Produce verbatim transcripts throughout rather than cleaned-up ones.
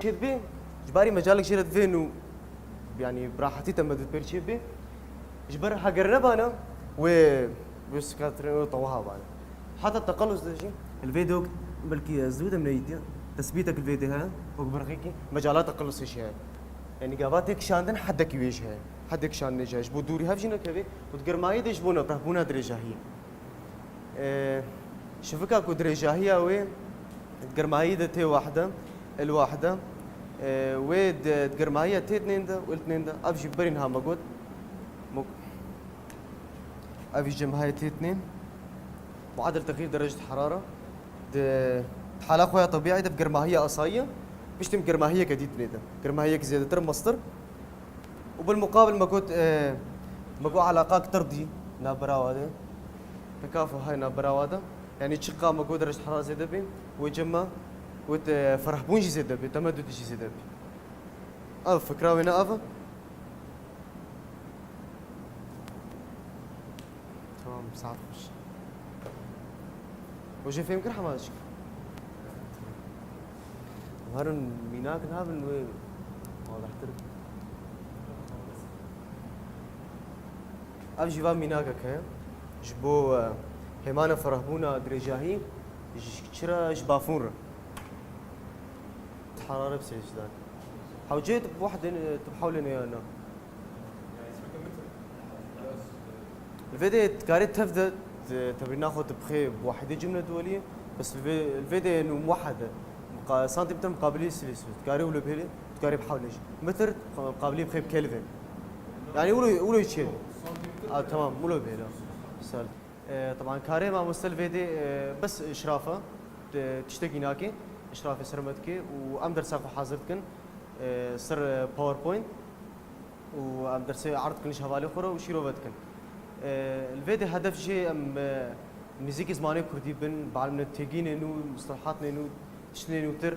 Çêbê, ji barî mecalek jê re divên û, yanî, bi rahetî temedût pêr çêbê. Ji ber heger nebana, wê, wê sikatirên wê tewaha bana. Heta teqelus de jî, li vê dok belkî ez zû dem neyîtiye. Tesbîtek li vê dê heye, wek birxîkî, mecala teqelusê jî heye. Yanî gava tê kişandin hedekî wê jî heye. Hedê kişandinê jî heye. Ji bo dûrî hev jî nekevê û di germayî de ji bo neprehbûna dirêjahiyê. Ee, şivika ku dirêjahiya wê di germayî de tê wahde, el wahde, ee, wê di, di germahiya tê dinên de û el dinên de, ev jî berî niha me got. Muk-, ev jî cemhayê tê dinên. Muadil texîr derecet herara. Di, di hala xwe ya tebîî de bi germahiya asayî ye. Piştî bi germahiyeke dî dinê de. Germahiyek zêdetir, mestir. Û bil muqabil me got, e, me got elaqak tirdî navbera wa de. Tekafû hay navbera wa de. Yanî çiqa me got derece hera zêde bê, wê cem me got, e, ferehbûn jî zêde bê, temedûd jî zêde bê. Ev fikra wê ne ev e. Tamam, saet xweş. Rojê fêm kir hema diçik. Herin mînak nabin wê wadihtir. Ev jî va mînakek heye. Ji bo, e, hêmana ferehbûna dirêjahî, ji çira ji bafûn re. Di herare bi sêzdeh. Hewcê tu bi wehdê, tu bi hewlê ne ya na? Li vê de dikarê tev de, di tevîna xwe tu bixê bi wahidê cimle duweliyê, bes li vê, li vê de nû muwahede, muqa-, santîmetre muqabilî silîs, dikarê wilo bihêlê, dikarê bi hewlê jî. Metre muqabilî bixê bi kelvin. Yani wilo, wilo çê. A, tamam, wilo bihêle. Sel. E, teban karê mamoste li vê de, e, bes işrafa, e, tiştekî nake, işrafê ser me dike û em dersa xwe hazir dikin, e, ser, e, PowerPoint. Û em dersê erd dikin ji hevalê xwe re û şîrove dikin. E, li vê de hedef jê em, e, nêzîkî zimanê kurdî bin, bielmine têgînê nû, mustelehatnê nû, tiştinê nûtir,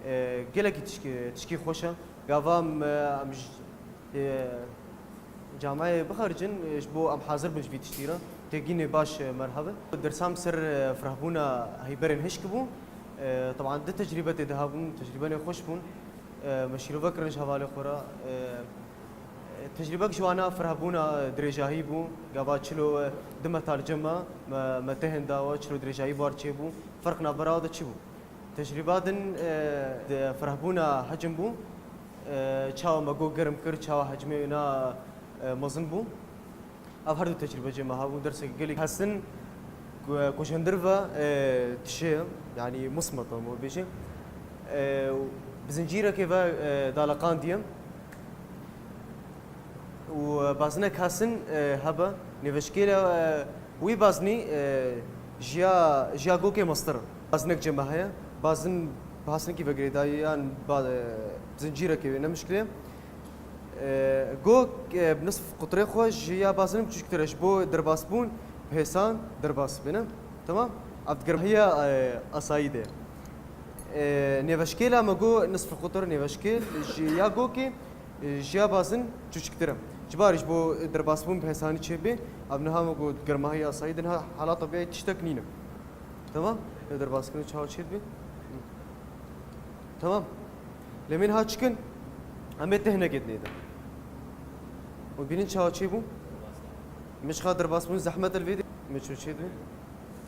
e, gelekî tişkî, tişkî xweş e. Gava em, e, em ji, e, cameyê bixercin, e, ji bo em hazir bin ji vî tiştî re. Têgînê baş, e, merhebe. Dersam ser, e, firehbûna heyberên hişk bû. E, teban du tecrîbe tê de hebûn, tecrîbenê xweş bûn. E, me şîrove kirin ji hevalê xwe re. E, e, tecrîbek ji wana firehbûna dirêjahî bû. Gava çilo, e, du metal cem me, me, me têhin dawe, çilo dirêjahî bar çêbû. Ferq navbera de çi bû? Tecrîba din, e, di firehbûna hecm bû. E, çawa me go germ kir, çawa hecmê wina, e, mezin bû. Ev her du tecrîbe cê me hebû, dersek gelek hesin ku, ku ji hundir ve, e, dişê, yanî musmeta me bêjin. E, bi zincîrekê ve, e, daleqandiye. Û bazinek hesin, e, hebe. Nêveşkêle, e, wî baznî, e, jiya, jiya gokê mestir e. Bazinek cê me heye. Bazin bi hasinekî ve girêdayî yan ba-, e, zincîrekê wê ne mişkilê. E, gok, e, bi nisf qutirê xwe ji ya bazinim çûçiktir e, ji bo derbasbûn bi hêsan derbas bêne. Temam? Ev di germahiya, e, asayî de. E, nêveşkêla me got nisf qutir nêveşkêl ji ya gokê, e, ji ya bazin çûçiktir e. Ji bar ji bo derbasbûn bi hêsanî çêbê, ev niha me got germahiya asayî de niha hala tebîayî tiştek nîne. Temam? Lê derbaskirin çawa çêdibê? Temam. Lê min ha çikin? Em ê tehnekê dinê de. Û bînin çawa çêbû? Min çiqa derbasbûn zehmet el vê de. Min çû çêdibê.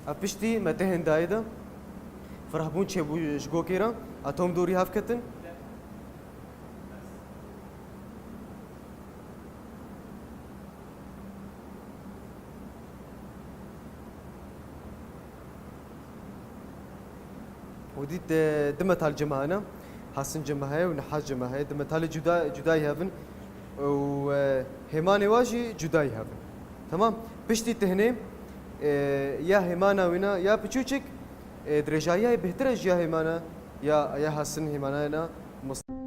A piştî me tehên dayê de. Firehbûn çêbû ji gokê re. A tom dorî hev ketin. Û dît, e, du metal cema hene. Hasin cema heye û nehas cema heye. Du metalê cuda, cudayî hevin. Û, e, hêmanê wa jî cudayî hevin. Temam. Piştî tihnê, e, ya hêmana wîna ya piçûçik, e, dirêjahiya bêhtir e ji ya hêmana ya, ya hasin hêmana na mus-,